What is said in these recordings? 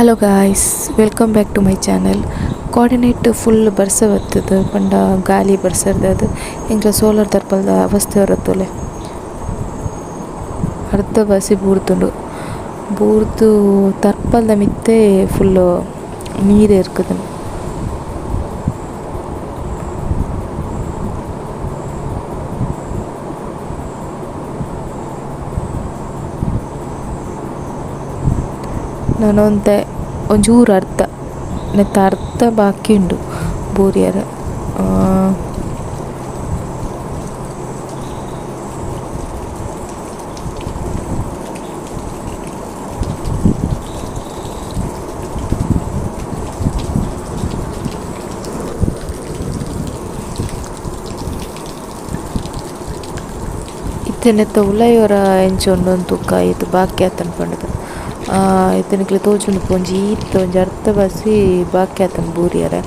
Hello guys, welcome back to my channel. Coordinate full ಬರ್ಸ ಬರ್ತದೆ ಪಂಡ ಗಾಲಿ ಬರ್ಸರ್ದದು ಎಂಕ್ಲ ಸೋಲಾರ್ ದರ್ಪಲ್ದ ಅವಸ್ಥೆ ಬರತ್ತೋಲೆ ಅರ್ಧ ಬಸಿ ಬೂರ್ದುಂಡು ಬೂರ್ದು ತರ್ಪಲ್ದ ಮಿತ್ತೆ ಫುಲ್ ನೀರು ಇರ್ಕುದುಂಡು. ನಾನೊಂತೆ ಒಂಚೂರು ಅರ್ಧ ನೆತ್ತ ಅರ್ಧ ಬಾಕಿ ಉಂಡು ಬೂರಿಯರ. ಇತ್ತೆ ನೆತ್ತ ಉಲಯೋರ ಎಂಚ ಉಂಡು ತೂಕ ಈತ್ ಬಾಕಿ ಆತಂಡ್ ಪಂಡುದು. ಇತ್ತೆ ನಿಕ್ಲೆ ತೋಜುಂಡು ಒಂಜಿ ಈತ್ ಒಂಜಿ ಅರ್ಧ ಬಸಿ ಬಾಕಿ ಆತಂಡ್ ಬೂರಿಯರೆ.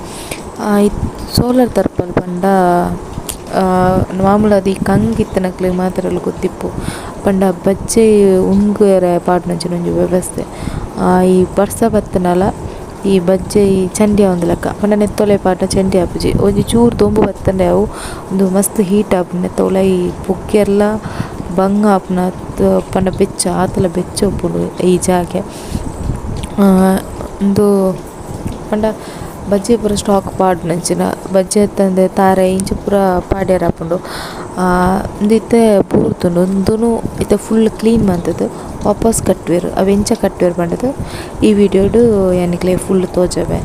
ಸೋಲಾರ್ ತರ್ಪಲ್ ಪಂಡ ಮಾಮೂಲಾದ್ ಈ ಕಂಗ್ ಇತ್ತಿನಕ್ಲೆಗ್ ಮಾತೆರೆಗ್ಲ ಗೊತ್ತಿಪ್ಪು ಪಂಡ ಬಜ್ಜೆ ಉಂಗುಯೆರೆ ಪಾಡುನಂಚಿನ ಒಂಜಿ ವ್ಯವಸ್ಥೆ. ಈ ಬರ್ಸ ಬತ್ತುಂಡಲ ಈ ಬಜ್ಜೆ ಚಂಡಿ ಆವೊಂದು ಲೆಕ್ಕ ಪಂಡ ನೆತ್ತೊಲೆ ಪಾಡ್ಂಡ ಚಂಡಿ ಆಪುಜಿ ಒಂಜಿ ಚೂರು ದೊಂಬು ಬತ್ತುಂಡ ಅವು ಉಂದು ಮಸ್ತ್ ಹೀಟ್ ಆಪುಂಡು ನೆತ್ತ ಉಲಾಯಿ ಪೊಗ್ಗೆರ್ಲ ಬಂಗ ಆಪುನ ಪಂಡ ಬೆಚ್ಚ ಆತಲ ಬೆಚ್ಚ ಉಪ್ಪುಂಡು ಈ ಜಾಗೆ. ಉಂದು ಪಂಡ ಬಜ್ಜೆ ಪೂರ ಸ್ಟಾಕ್ ಪಾಡುನಂಚಿನ ಬಜ್ಜೆ ಅತ್ತಂದೆ ತಾರೆ ಇಂಚ ಪೂರ ಪಾಡ್ಯೆರೆ ಆಪುಂಡು. ಉಂದು ಇತ್ತೆ ಬೂರ್ದುಂಡು ಉಂದುನು ಇತ್ತೆ ಫುಲ್ ಕ್ಲೀನ್ ಮಂತುದು ವಾಪಸ್ ಕಟ್ಟುವೆರ್ ಅವು ಎಂಚ ಕಟ್ಟುವೆರ್ ಪಂಡುದು ಈ ವಿಡಿಯೋಡು ಯಾನ್ ನಿಕ್ಲೆಗ್ ಫುಲ್ ತೋಜಾವೆ.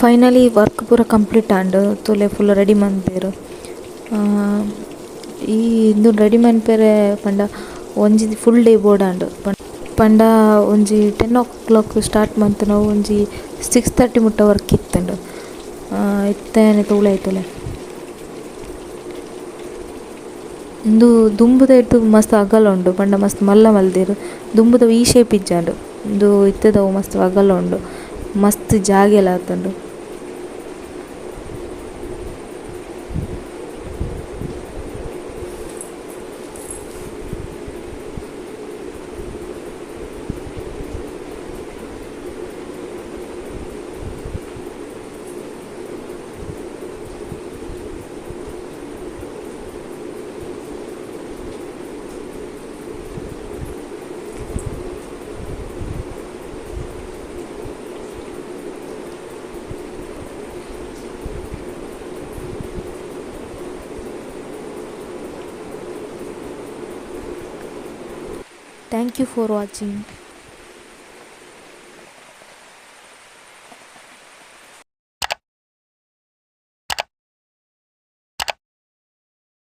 ಫೈನಲಿ ವರ್ಕ್ ಪೂರ ಕಂಪ್ಲೀಟ್ ಆಂಡ್ ತೂಲೆ ಫುಲ್ ರೆಡಿ ಮನ್ಪುವೆರ್ ಈ ಇಂದು ರೆಡಿ ಮನ್ಪೆರೆ ಪಂಡ ಒಂಜಿ ಫುಲ್ ಡೇ ಬೋಡಾಂಡ್ ಪಂಡ ಒಂಜಿ 10 ಓ ಕ್ಲಾಕ್ ಸ್ಟಾರ್ಟ್ ಮಂತುನವು ಒಂಜಿ 6:30 ಮುಟ್ಟ ವರ್ಕ್ ಇತ್ತುಂಡು ಇತ್ತೆ ತೂಲೆ ತೂಲೆ ಇಂದು ದುಂಬುದೈಟ್ ಮಸ್ತ್ ಅಗಲ ಉಂಡು ಪಂಡ ಮಸ್ತ್ ಮಲ್ಲ ಮಲ್ದೆರ್ ದುಂಬುದ ಈ ಶೇಪ್ ಇಜ್ಜಾಂಡ್ ಇಂದು ಇತ್ತೆದವು ಮಸ್ತ್ ಅಗಲ ಉಂಡು ಮಸ್ತ್ ಜಾಗೆಲ ಆತುಂಡು. Thank you for watching.